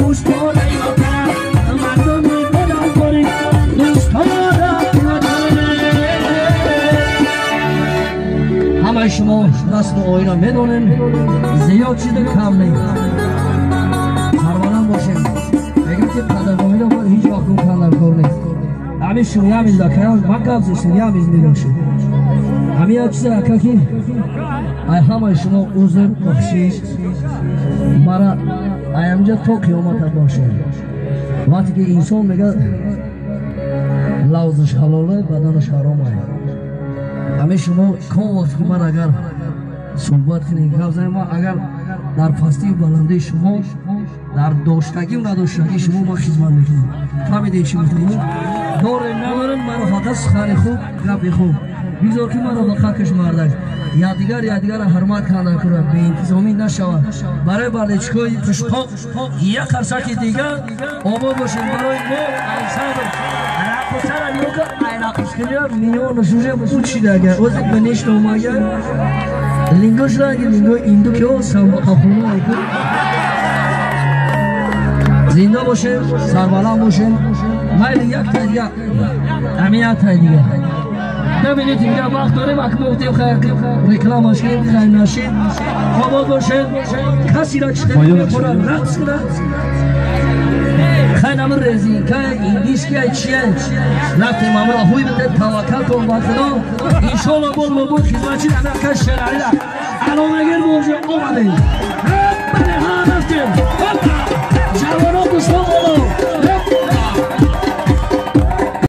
Гӯшпораи опара мардуми гуноҳкорӣ дӯстора ҳамаи шумо расму оина медонем, зиёд чизе кам не. Сарбаланд бошем. Мегӯям ки қадрдониро бояд ҳеҷ вақт гум кардан кор нест. Ҳамин шуниямиз акаям, ман гап шуниямиз мебошед. Ҳамин як чизе ака ки ай ҳамаи шумо узр бахшиш мара ай ҳаминҷа то қиёмата бошед. Вақте ки инсон мегӯяд лавзаш ҳалоле, баданаш ҳаромае. Ҳамин шумо ком вақте ки ман агар суҳбат кунем, гап занем, ман агар дар пастию баландии шумо, дар доштагию надоштагии шумо ман хизмат мекунам. Фаҳмидед чӣ гуфтам? Дорем надорем, маро фақат сухани хуб, гапи хуб. Бигзор ки маро ба хакаш мардак. Якдигар якдигарро ҳурмат карда кунад, беинтизомӣ нашавад. Барои бардечикои қишқоқ як қарсаки дигар обод бошем. Барои мо ансамбл рақосара нигоҳ кун, ай рақскунӣ миёнаш уже учидага. Ози биништ омага. Лингош ранги лингои инду ки о самбақахона айку. Зинда бошем, сарбаланд бошем. Майли як тай дига. Ҳамин як тай дига. 10 минути дига вақт дорем, ак мо гуфтем хайр рекламаш кунем, хайр нашид. Обод бошем. Касира чӣ мехӯрад, рақс кунад. Хайр намир резинка, индийский чия. Рафтем амро ҳуй бите, таваккал кун ба Худо. Иншоалло боз мо буд хизматчи анака Шералӣ. Аломагир бошем, омадем. Бале, ҳа рафтем. Ҷавонон дӯстон боло.